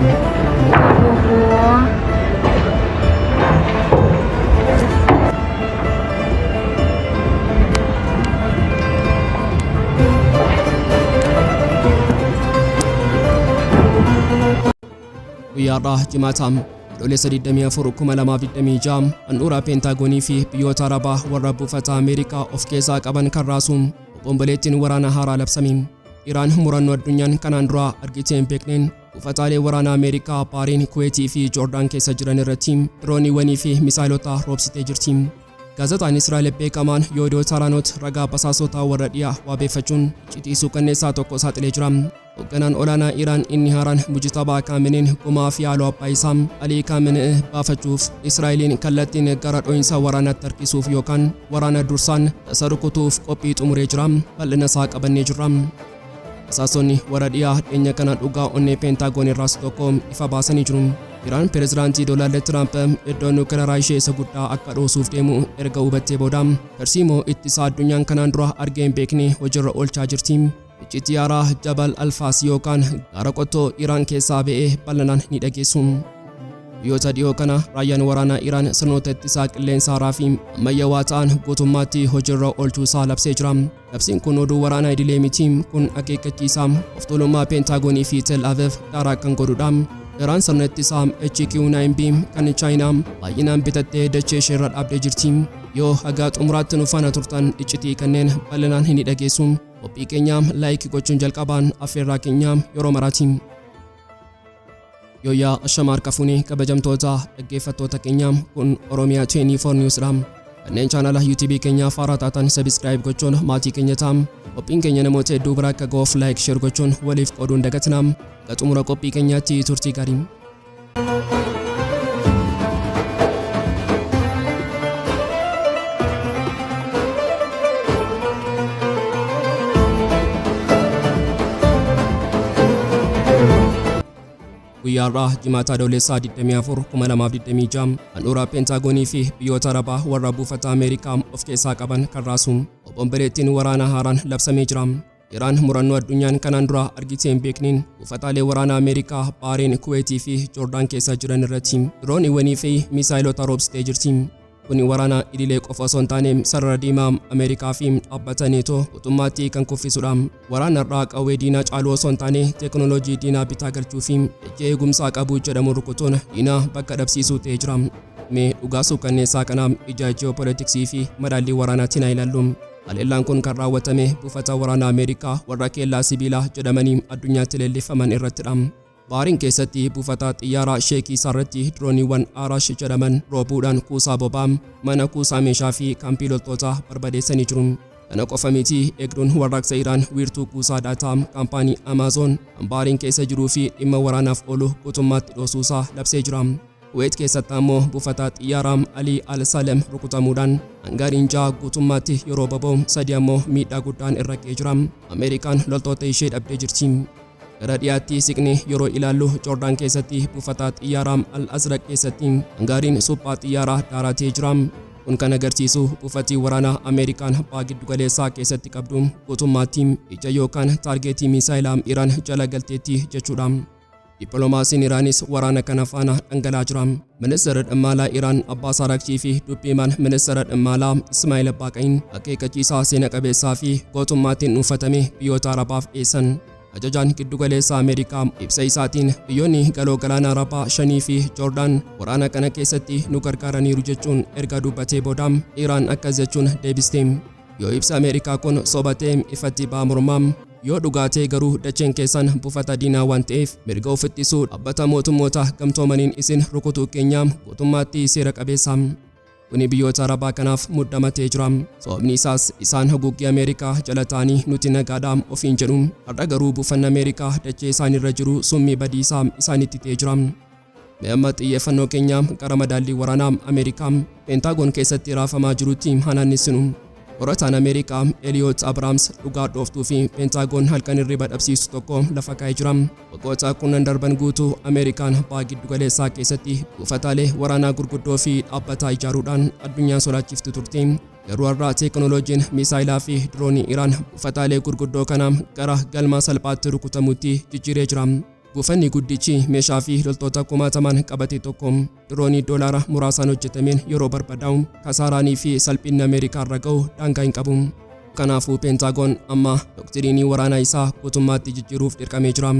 Ого. Guyyaa har'aa Jimaata Adoolessa 24, 2026 handhuura Peentaagoonii fi biyyoota Arabaa warra buufata Ameerikaa of keessaa qaban kan raasu obomboleettiin waraana haaraa labsame. Iraan murannoo addunyaan kanaan dura argitee hin beekneen buufataalee waraana Ameerikaa Baariin, Kuweetii fi Joordaan keessa jiran irratti dirooniiwwanii fi misaayilota roobsitee jirti. Gaazexaan Israa'el beekamaan Yoodiyoot Haraanoot ragaa basaasota warra dhiyaa waabeeffachuun iccitii suukanneessaa tokko saaxilee jira. Hoogganaan olaanaa Iraan inni haaraan Mujtabaa Kaaminiin gumaa fi haaloo abbaa isaa Alii Kaamini'i baafachuuf Israa'eliin kallattiin gara dho'insa waraanaatti harkisuuf yookaan waraana dursaan tasa rukutuuf qophii xumuree jira. Bal'ina isaa qabannee jirra. Basaasonni warra dhiyaa dhiyeenya kana dhugaa onnee Peentaagoon irraas tokko ifa baasanii jiru. Iraan Pireezidaantii Doonaald Tiraamp iddoo nukilaraa ishee isa guddaa akka dhoosuuf deemu erga hubattee booda tarsiimoo ittisaa addunyaan kanaan dura argee hin beekne hojiirra oolchaa jirti. Iccitii haaraa Jabal Alfaas yookaan gaara qottoo Iraan keessaa ba'e bal'inaan ni dhageessu. Guyyoota dhiyoo kana raayyaan waraanaa Iraan sirnoota ittisaa qilleensa haaraa fi ammayyawaa ta'an guutummaatti hojiirra oolchuu isaa labsee jira. Labsiin kun oduu waraanaa idilee miti, kun akeekkachiisa of tuulummaa Peentaagoonii fi Tel Aviv daaraa kan godhudha. Iraan sirna ittisaa HQ-9B kan Chaayinaa baay'inaan bitattee dachee isheerra dhaabdee jirti. Yoo haga xumuraatti nu faana turtan iccitii kanneen bal'inaan ni dhageessu. Qophii keenya like gochuun jalqabaan affeerraa keenya yeroo maraati. Yooyyaa ashama harka fuunee kabajamtoota dhaggeeffattoota keenya, kun Oromiyaa 24 News dha. Kanneen chaanala YouTube keenyaaf haaraa taatan subscribe gochuun maatii keenya ta'a. Qophiin keenya namoota hedduu bira akka ga'uuf like, share gochuun waliif qooduun dagatina. Hanga xumura qophii keenyaatti turtii gaarii. Guyyaa har'aa Jimaata Adoolessaa 24, 2026 handhuura Peentaagoonii fi biyyoota Arabaa warra buufata Ameerikaa of keessaa qaban kan raasu obomboleettiin waraana haaraan labsamee jira. Iraan murannoo addunyaan kanaan dura argitee hin beekneen buufataalee waraanaa Ameerikaa Baareen, Kuweetii fi Joordaan keessa jiran irratti dirooniiwwanii fi misaayilota roobsitee jirti. Kuni waraana idilee qofa osoo hin taane sarara diimaa Ameerikaa fi dhaabbata Neetoo guutummaatti kan kuffisudha. Waraana har'aa qawwee diinaa caaluu osoo hin taane teeknooloojii diinaa bitaa galchuu fi dachee eegumsaa qabu jedhamu rukutuun diinaa bakka dhabsiisuu ta'ee jira. Mee dhugaa suukanneessaa kana ija ji'oopolitiksii fi madaallii waraanaatiin haa ilaallu. Haleellaan kun kan raawwatame buufata waraanaa Ameerikaa warra keellaa sibiilaa jedhamanii addunyaatti leellifaman irrattidha. Baariin keessatti buufata xiyyaaraa Sheek Iisaa irratti dirooniiwwan Aarash jedhaman roobuudhaan kuusaa boba'aa, mana kuusaa meeshaa fi kaampii loltootaa barbadeessanii jiru. Kana qofa miti, Eegduun Warraaqsa Iraan wiirtuu kuusaa daataa kaampaanii Amaazoon kan Baariin keessa jiruu fi dhimma waraanaaf oolu guutummaatti dhoosuusaa labsee jira. Kuweet keessatti ammoo buufata xiyyaaraa Alii Al Salem rukutamuudhaan hangaariin 6 guutummaatti yeroo boba'u, 3 ammoo miidhaa guddaan irra ga'ee jira. Ameerikaan loltoota ishee dhabdee jirti. Gara dhiyaatti siqnee yeroo ilaallu Joordaan keessatti buufata xiyyaaraa Al Azraq keessatti hangaariin suphaa xiyyaaraa daaraa ta'ee jira. Kun kan agarsiisu buufati waraanaa Ameerikaan baha giddugaleessaa keessatti qabdu guutummaatti ija yookaan taargeetii miisaayilaa Iraan jala galteetti jechuudha. Dippiloomaasiin Iraanis waraana kana faana dhangala'aa jira. Ministeerri Dhimma Alaa Iraan Abbaas Araagchii fi dubbi himaan Ministeera Dhimma Alaa Ismaa'il Baaqa'iin akeekkachiisa seena qabeessaa fi gootummaatiin dhuunfatame biyyoota Arabaaf dhiyeessan. Ajajaan Giddugaleessa Ameerikaa ibsa isaatiin biyyoonni Galoo Galaana Arabaa shanii fi Joordaan waraana kana keessatti nu gargaaraniiru jechuun erga dubbatee booda Iraan akkas jechuun deebiste. Yoo ibsi Ameerikaa kun soba ta'e ifatti ba'aa mormaa. Yoo dhugaa ta'e garuu dacheen keessan buufata diinaa waan ta'eef mirga of ittisuu Dhaabbata Mootummoota Gamtoomaniin isin rukutuu keenya guutummaatti seera qabeessa. Kuni biyyoota Arabaa kanaaf muddama ta'ee jira. Sababni isaas isaan haguuggii Ameerikaa jala ta'anii nuti nagaadha ofiin jedhu. Har'a garuu buufanni Ameerikaa dachee isaaniirra jiru summii badiisaa isaanitti ta'ee jira. Mee amma xiyyeeffannoo keenya gara madaallii waraanaa Ameerikaa Peentaagoon keessatti raafamaa jiruutti haa naannessinu. Qorataan Ameerikaa Eliyoot Abraams dhugaa dhooftuu fi Peentaagoon halkan hirriba dhabsiistu tokko lafa kaa'ee jira. Waggoota kurnan darban guutuu Ameerikaan Baha Giddugaleessaa keessatti buufataalee waraanaa gurguddoo fi dhaabbataa ijaaruudhaan addunyaa sodaachiftu turte. Garuu har'a teeknooloojiin misaayilaa fi diroonii Iraan buufataalee gurguddoo kana gara galma salphaatti rukutamuutti jijjiiree jira. Buufanni guddichi meeshaa fi loltoota kumaatamaan qabate tokko diroonii doolaara muraasaan hojjetameen yeroo barbadaa'u, kasaaraanii fi salphinni Ameerikaa irra ga'u daangaa hin qabu. Kanaafuu Peentaagoon amma doktiriinii waraanaa isaa guutummaatti jijjiiruuf dirqamee jira.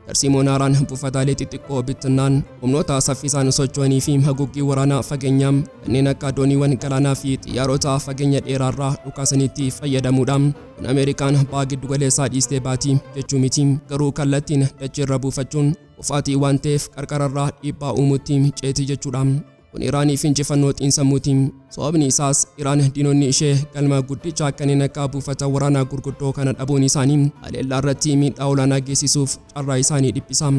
Tarsiimoon haaraan buufataalee xixiqqoo bittinnaan humnoota saffisaan socho'anii fi haguuggii waraanaa fageenyaa kanneen akka dooniiwwan galaanaa fi xiyyaarota fageenya dheeraarraa dhukaasanitti fayyadamuudha. Kun Ameerikaan baha giddugaleessaa dhiistee baati jechuu miti. Garuu kallattiin dacheerra buufachuun kufaatii waan ta'eef qarqararraa dhiibbaa uumutti ceeti jechuudha. Kun Iraaniif injifannoo xiinsammuuti. Sababni isaas Iraan diinonni ishee galma guddicha kanneen akka buufata waraanaa gurguddoo kana dhabuun isaanii haleellaa irratti miidhaa olaanaa geessisuuf carraa isaanii dhiphisa.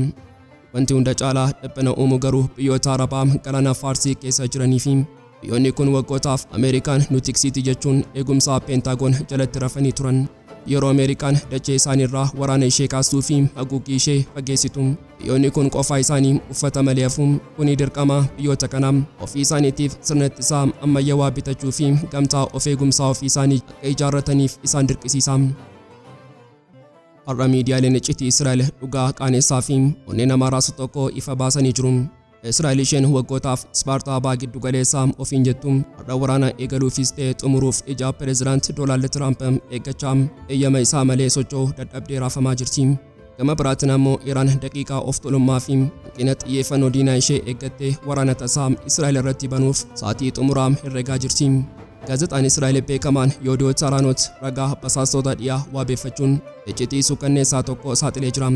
Wanti hunda caalaa dhiphina uumu garuu biyyoota Arabaa galaana Faarsii keessa jiranii fi biyyoonni kun waggootaaf Ameerikaan nu tiksiiti jechuun eegumsa Peentaagoon jalatti rafanii turan. Yeroo Ameerikaan dachee isaaniirraa waraana ishee kaastuu fi haguuggii ishee fageessitu, biyyoonni kun qofaa isaanii uffata malee hafu. Kuni dirqama biyyoota kanaa ofii isaaniitiif sirna ittisaa ammayyawaa bitachuu fi gamtaa of eegumsaa ofii isaanii akka ijaarrataniif isaan dirqisiisa. Har'a miidiyaaleen iccitii Israa'el dhugaa qaanessaa fi onnee namaa raasu tokko ifa baasanii jiru. Israa'el isheen waggootaaf Ispaartaa baha giddu galeessaa ofiin jettu har'a waraana eegaluufis ta'e xumuruuf ija Pireezidaant Doonaald Tiraamp eeggachaa eeyyama isaa malee socho'uu dadhabdee raafamaa jirti. Gama biraatiin ammoo Iraan daqiiqaa of tuulummaa fi hanqina xiyyeeffannoo diinaa ishee eeggattee waraana tasaa Israa'el irratti banuuf sa'aatii xumuraa herregaa jirti. Gaazexaan Israa'el beekamaan Yediot Ahronoth ragaa basaastota dhiyaa waabeeffachuun iccitii suukanneessaa tokko saaxilee jira.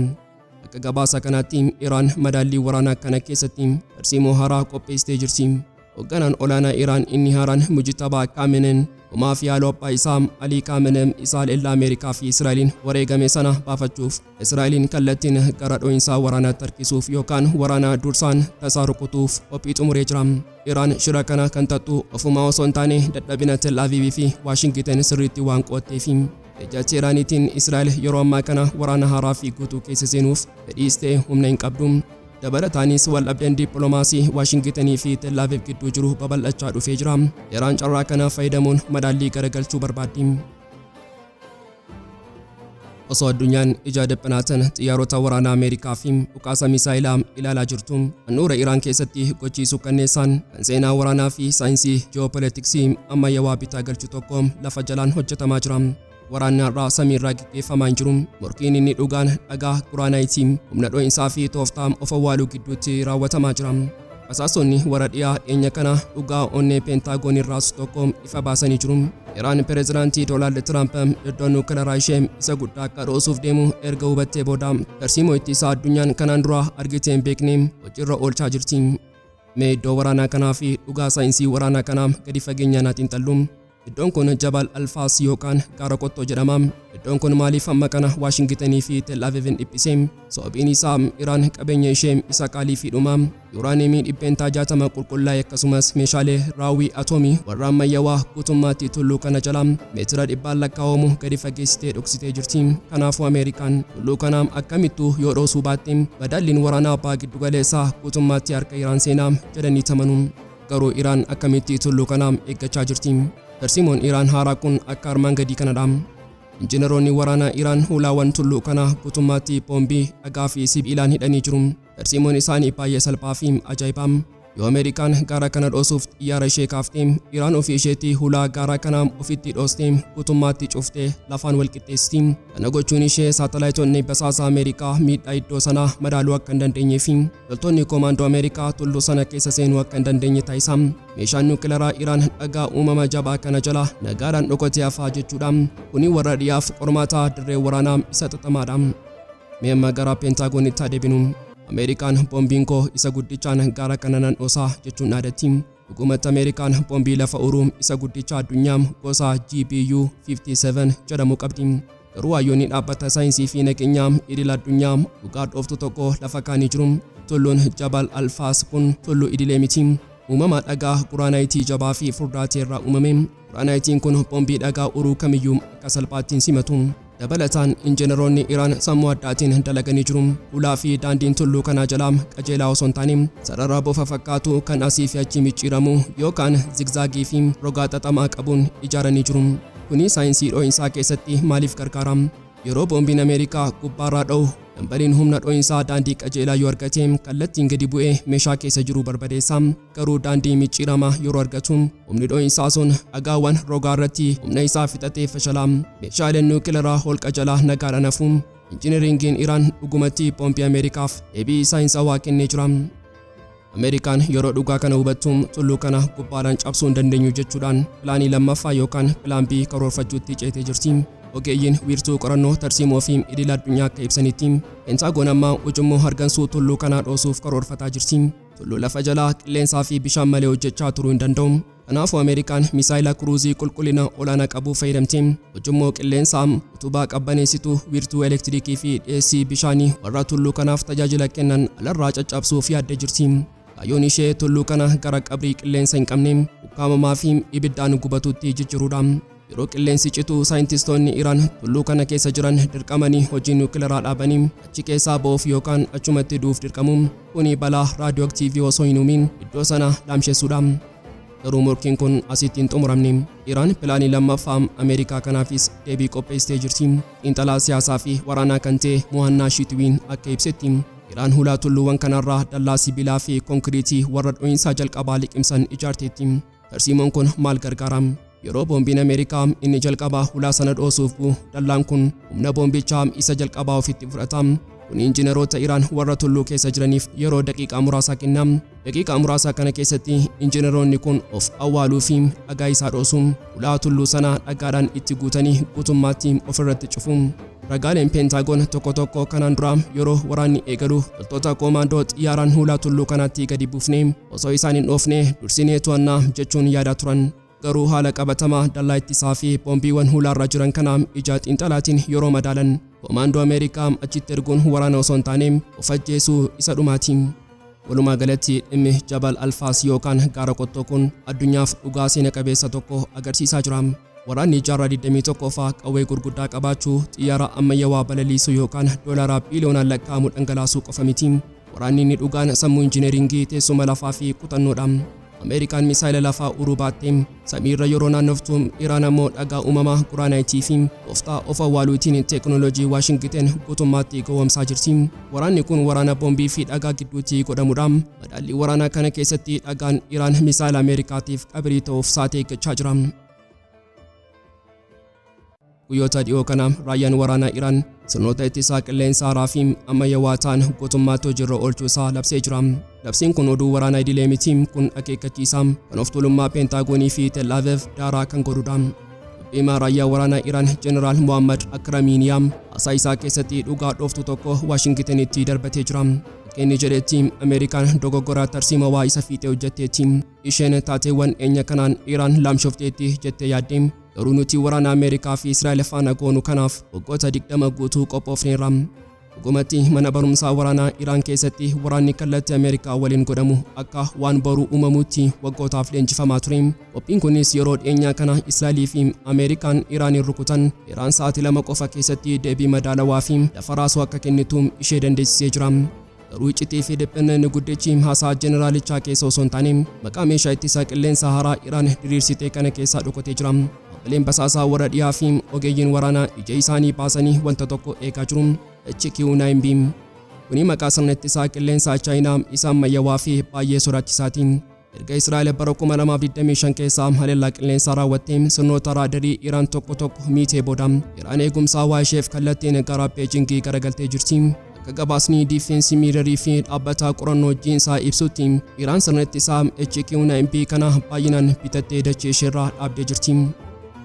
Akka gabaasa kanaatti Iraan madaallii waraanaa kana keessatti tarsiimoo haaraa qopheessitee jirti. Hoogganaan olaanaa Iraan inni haaraan Mujtabaa Kaamenen gumaa fi haaloo abbaa isaa Alii Kaamenen isa haleellaa Ameerikaa fi Israa'eliin wareegame sana baafachuuf Israa'eliin kallattiin gara dho'iinsaa waraanaatti harkisuuf yookaan waraana dursaan tasaa rukutuuf qophii xumuree jira. Iraan shira kana kan xaxxu ofumaa osoo hin taane dadhabina Tel Aviv fi Waashingiten sirriitti waan qo'atteefi. Ija Teeraaniitiin Israa'el yeroo ammaa kana waraana haaraa fi guutuu keessa seenuuf fedhiis ta'e humna hin qabdu. Dabalataanis waldhabdeen dippiloomaasii Waashingitenii fi Tel Aviv gidduu jiru babal'achaa dhufee jira. Iraan carraa kana fayyadamuun madaallii garagalchuu barbaaddi. Osoo addunyaan ija dhiphinaatiin xiyyaarota waraanaa Ameerikaa fi dhukaasa misaayilaa ilaalaa jirtu, handhuura Iraan keessatti gochi suukanneessaan kan seenaa waraanaa fi saayinsii ji'oopolitiksii ammayyawaa bitaa galchu tokko lafa jalaan hojjetamaa jira. Waraanni har'aa samiirraa gaggeeffamaa hin jiru. Morkiin inni dhugaan dhagaa guraanaayitii, humna dho'iinsaa fi tooftaa of awwaaluu gidduutti raawwatamaa jira. Basaastonni warra dhiyaa dhiyeenya kana dhugaa onnee Peentaagoon irraas tokko ifa baasanii jiru. Iraan Pireezidaantii Doonaald Tiraamp iddoo nuukilaraa ishee isa guddaa akka dhoosuuf deemu erga hubattee booda tarsiimoo ittisaa addunyaan kanaan dura argitee hin beekne hojiirra oolchaa jirti. Mee iddoo waraanaa kanaa fi dhugaa saayinsii waraanaa kanaa gadi fageenyaan haa xiinxallu. Iddoon kun Jabal Alfaas yookaan Gaara Qottoo jedhama. Iddoon kun maaliif hamma kana Waashingitenii fi Tel Avivin dhiphise? Sababiin isaa Iraan qabeenya ishee isa qaalii fi dhuma yuuraaniyeemii 60% qulqullaa'e akkasumas meeshaalee raawwii atoomii warra ammayyawaa guutummaatti tulluu kana jala meetira dhibbaan lakkaa'amu gadi fageessitee dhoksitee jirti. Kanaafuu Ameerikaan tulluu kana akkamittuu yoo dhoosuu baatte madaalliin waraanaa baha giddugaleessaa guutummaatti harka Iraan seenaa jedhanii amanu. Garuu Iraan akkamitti tulluu kana eeggachaa jirti? Tarsiimoon Iraan haaraa kun akka armaan gadii kanadha. Injiinaroonni waraanaa Iraan hulaawwan tulluu kana guutummaatti boombii, dhagaa fi sibiilaan hidhanii jiru. Tarsiimoon isaanii baay'ee salphaa fi ajaa'ibaa. Yoo Ameerikaan gaara kana dhoosuuf xiyyaara ishee kaaftee, Iraan ofii isheetti hulaa gaara kana ofitti dhoostee guutummaatti cuftee lafaan wal qixxeessiti. Kana gochuun ishee saatalaayitoonni basaasa Ameerikaa miidhaa iddoo sanaa madaaluu akka hin dandeenyee fi loltoonni koomaandoo Ameerikaa tulluu sana keessa seenuu akka hin dandeenye taasisa. Meeshaan nuukilaraa Iraan dhagaa uumama jabaa kana jala nagaadhaan dhokatee hafaa jechuudha. Kuni warra dhiyaaf qormaataa dirree waraanaa isa xaxamaadha. Mee amma gara Peentagoonitti haa deebinu. Ameerikaan boombiin koo isa guddichaan gaara kana nan dhoosaa jechuun dhaadatti. Dhugumatti Ameerikaan boombii lafa uruu isa guddicha addunyaa gosa GBU 57 jedhamu qabdi. Garuu hayyoonni dhaabbata saayinsii fi nageenyaa idil addunyaa dhugaa dhooftu tokko lafa kaanii jiru. Tulluun Jabal Alfaas kun tulluu idilee miti. Uumama dhagaa guraanaayitii jabaa fi furdaa ta'e irraa uumame. Guraanaayitiin kun boombii dhagaa uruu kamiyyuu akka salphaatti hin simatu. Dabalataan injiinaroonni Iraan sammuu addaatiin dalaganii jiru. Hulaa fi daandiin tulluu kanaa jalaa qajeelaa osoo hin taane sarara bofa fakkaatu kan asii fi achi micciiramu yookaan zigzaagii fi rogaa xaxamaa qabuun ijaaranii jiru. Kuni saayinsii dho'iinsaa keessatti maaliif gargaara? Yeroo boombiin Ameerikaa gubbaarraa dho'u Dambaliin humna dho'iinsaa daandii qajeelaa yoo argate kallattiin gadi bu'ee meeshaa keessa jiru barbadeessa. Garuu daandii micciiramaa yeroo argatu humni dho'iinsaa sun dhagaawwan rogaa irratti humna isaa fixatee fashala. Meeshaaleen nuukilaraa holqa jalaa nagaadhaan hafu. Injineeringiin Iraan dhugumatti boombii Ameerikaaf deebii saayinsawaa kennee jira. Ameerikaan yeroo dhugaa kana hubattu tulluu kana gubbaadhaan cabsuu hin dandeenyu jechuudhaan pilaanii lammaffaa yookaan plan B karoorfachuutti ceetee jirti. Ogeeyyiin wiirtuu qorannoo tarsiimoo fi idil addunyaa akka ibsanitti Pentaagoon amma ujummoo hargansuu tulluu kanaa dhoosuuf karoorfataa jirti. Tulluu lafa jalaa qilleensaa fi bishaan malee hojjechaa turuu hin danda'u. Kanaafuu Ameerikaan misaayila kuruuzii qulqullina olaanaa qabu fayyadamtee ujummoo qilleensaa, utubaa qabbaneessituu, wiirtuu elektiriikii fi dhiyeessii bishaanii warra tulluu kanaaf tajaajila kennan alarraa caccabsuuf yaaddee jirti. Kaayyoon ishee tulluu kana gara qabrii qilleensa hin qabne, ukkaamamaa fi ibiddaan gubatutti jijjiiruudha. Yeroo qilleensi citu saayintistoonni Iraan tulluu kana keessa jiran dirqamanii hojii nuukilaraa dhaabanii achi keessaa ba'uuf yookaan achumatti du'uuf dirqamu. Kuni balaa raadiyooaktiivii osoo hin uumin iddoo sana laamshessuudha. Garuu morkiin kun asitti hin xumuramne. Iraan pilaanii lammaffaa Ameerikaa kanaafis deebii qopheessitee jirti. Xiinxalaa siyaasaa fi waraanaa kan ta'e Mo'annaa Shiitwiin akka ibsetti Iraan hulaa tulluuwwan kanarraa dallaa sibiilaa fi konkiriitii warra dho'iinsaa jalqabaa liqimsan ijaarteetti. Tarsiimoon kun maal gargaara? Yeroo boombiin Ameerikaa inni jalqabaa hulaa sana dhoosuuf bu'u dallaan kun humna boombichaa isa jalqabaa ofitti fudhata. Kun injineroota Iraan warra tulluu keessa jiraniif yeroo daqiiqaa muraasaa kenna. Daqiiqaa muraasa kana keessatti injineroonni kun of awwaaluu fi dhagaa isaa dhoosu. Hulaa tulluu sana dhagaadhaan itti guutanii guutummaatti ofirratti cufu. Ragaaleen Peentaagoon tokko tokko kanaan dura yeroo waraanni eegalu loltoota koomaandoo xiyyaaraan hulaa tulluu kanaatti gadi buufne osoo isaan hin dhoofne dursinee to'annaa jechuun yaadaa turan. Garuu haala qabatamaa dallaa ittisaa fi boombiiwwan hulaarra jiran kana ija xiinxalaatiin yeroo madaalan koomaandoo Ameerikaa achitti erguun waraana osoo hin taane of ajjeesuu isa dhumaati. Walumaa galatti dhimmi Jabal Alfaas yookaan gaara qottoo kun addunyaaf dhugaa seena qabeessa tokko agarsiisaa jira. Waraanni jaarraa 21ffaa qawwee gurguddaa qabaachuu, xiyyaara ammayyawaa balaliisuu yookaan doolaara biiliyoonaan lakkaa'amu dhangalaasuu qofa miti. Waraanni inni dhugaan sammuu injineringii, teessuma lafaa fi kutannoodha. Ameerikaan misaayila lafaa uruu baattee samiirra yeroo naannoftu, Iraan ammoo dhagaa uumamaa guraanaayitii fi tooftaa of awwaaluutiin teeknooloojii Waashingiten guutummaatti gowwomsaa jirti. Waraanni kun waraana boombii fi dhagaa gidduutti godhamudha. Madaallii waraanaa kana keessatti dhagaan Iraan misaayila Ameerikaatiif qabrii ta'uuf sa'aatii eeggachaa jira. Guyyoota dhiyoo kana raayyaan waraanaa Iraan sirnoota ittisaa qilleensa haaraa fi ammayyawaa ta'an guutummaatti hojiirra oolchuu isaa labsee jira. Labsiin kun oduu waraanaa idilee miti, kun akeekkachiisa kan of tuulummaa Peentaagoonii fi Tel Aviv daaraa kan godhudha. Dubbiimaa raayyaa waraanaa Iraan Jeneraal Mohammad Akramiiniyaa haasaa isaa keessatti dhugaa dhooftu tokko Waashingitenitti darbatee jira. Akka inni jedhetti Ameerikaan dogoggora tarsiimawaa isa fiixee hojjetteetti. Isheen taateewwan dhiyeenya kanaan Iraan laamshofteetti jettee yaadde. Garuu nuti waraana Ameerikaa fi Israa'el faana goonu kanaaf waggoota 20 guutuu qophoofneerra. Dhugumatti mana barumsaa waraanaa Iraan keessatti waraanni kallattii Ameerikaa waliin godhamu akka waan boruu uumamuutti waggootaaf leenjifamaa ture. Qophiin kunis yeroo dhiyeenyaa kana Israa'elii fi Ameerikaan Iraaniin rukutan Iraan sa'aatii 2 qofa keessatti deebii madaalawaa fi lafa raasuu akka kennitu ishee dandeessisee jira. Garuu iccitii fi dhiphinni inni guddichi haasaa jeneraalichaa keessa osoo hin taane maqaa meeshaa ittisaa qilleensa haaraa Iraan diriirsite kana keessaa dhokatee jira. Dhaabbileen basaasaa warra dhiyaa fi ogeeyyiin waraanaa ija isaanii baasanii wanta tokko eegaa jiru. HQ-9B. Kuni maqaa sirna ittisaa qilleensaa Chaayinaa isa ammayyawaa fi baay'ee sodaachisaati. Erga Israa'el bara 2025 keessa haleellaa qilleensaa raawwattee sirnoota raadarii Iraan tokko tokko miitee booda Iraan eegumsa hawaa isheef kallattiin gara Beejingii garagaltee jirti. Akka gabaasni Defense Mirror fi dhaabbata qorannoo jiinsaa ibsutti Iraan sirna ittisaa HQ-9B kana baay'inaan bitattee dachee isheerraa dhaabdee jirti.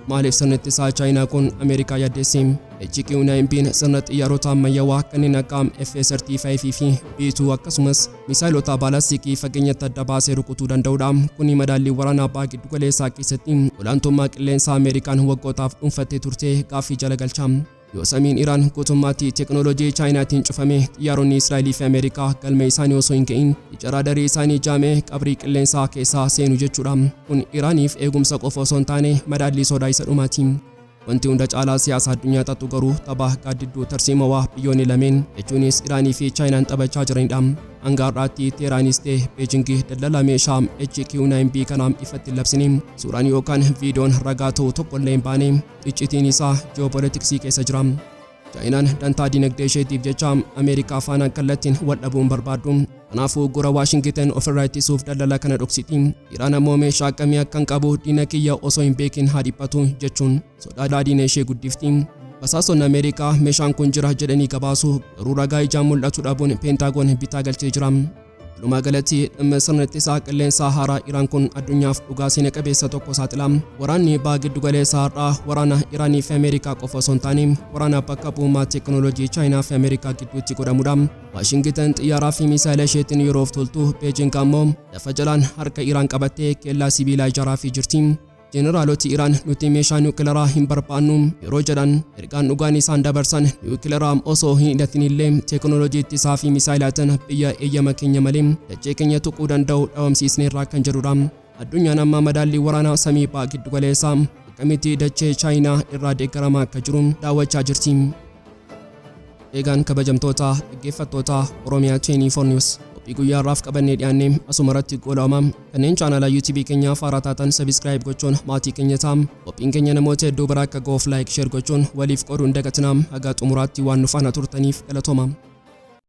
Maaliif sirni ittisaa Chaayinaa kun Ameerikaa yaaddeesse? HQ-9B'n sirna xiyyaarota ammayyawaa kanneen akka F-35 fi B-2 akkasumas misaayilota baalastikii fageenyatti adda baasee rukutuu danda'udha. Kuni madaallii waraanaa baha giddugaleessaa keessatti olaantummaa qilleensaa Ameerikaan waggootaaf dhuunfattee turte gaaffii jala galcha. Yoo samiin Iraan guutummaatti teeknooloojii Chaayinaatiin cufame, xiyyaaronni Israa'elii fi Ameerikaa galma isaanii osoo hin ga'in ija raadarii isaanii jaamee qabrii qilleensaa keessaa seenu jechuudha. Kun Iraaniif eegumsa qofa osoo hin taane madaallii sodaa isa dhumaati. Wanti hunda caalaa siyaasa addunyaa xaxu garuu tapha gaaddidduu tarsiimawaa biyyoonni lameen jechuunis Iraanii fi Chaayinaan taphachaa jiranidha. Hanga har'aatti Teheraanis ta'e Beejingi daldala meeshaa HQ-9B kanaa ifatti hin labsine. Suuraan yookaan viidiyoon ragaa ta'u tokkollee hin baane. Iccitiin isaa ji'oopolitiksii keessa jira. Chaayinaan dantaa dinagdee isheetiif jecha Ameerikaa faana kallattiin wal dhabuu hin barbaaddu. Kanaafuu gura Waashingiten ofirraa ittisuuf daldala kana dhoksiti. Iraan ammoo meeshaa akkamii akkan qabu diina kiyya osoo hin beekin haa dhiphatu jechuun sodaa diina ishee guddifti. Basaasonni Ameerikaa meeshaan kun jira jedhanii gabaasu, garuu ragaa ijaan mul'atu dhabuun Peentaagoon bitaa galchee jira. Walumaa galatti dhimma sirna ittisaa qilleensaa haaraa Iraan kun addunyaaf dhugaa seena qabeessa tokko saaxila. Waraanni baha giddu galeessaa har'aa waraana Iraanii fi Ameerikaa qofa osoo hin taane waraana bakka bu'ummaa teekinooloojii Chaayinaa fi Ameerikaa gidduutti godhamudha. Waashingitan xiyyaaraa fi misaayila isheetiin yeroo of tuultu, Beejing ammoo lafa jalaan harka Iraan qabattee kellaa sibiilaa ijaaraafii jirti. Jeneraaloti Iraan nuti meeshaa niwukilaraa hin barbaannu yeroo jedhan, ergaan dhugaan isaan dabarsan niwukilaraa osoo hin hidhatinillee teekinooloojii ittisaa fi misaayilaatiin biyya eeyyama keenya malee dachee keenya tuquu danda'u dhabamsiisneerraa kan jedhudha. Addunyaan amma madaallii waraanaa samii baha giddu galeessaa akkamitti dachee Chaayinaa irraa deeggaramaa akka jiru daawwachaa jirti. Eegaan kabajamtoota dhaggeeffattoota Oromiyaa 24 News, qophii guyyaa har'aaf qabannee dhiyaanne asuma irratti goolabama. Kanneen chaanala YouTube keenyaaf haaraa taatan subscribe gochuun maatii keenya ta'a. Qophiin keenya namoota hedduu bira akka ga'uuf like, share gochuun waliif qooduu hin dagatinaa. Haga xumuraatti waan nu faana turtaniif galatooma.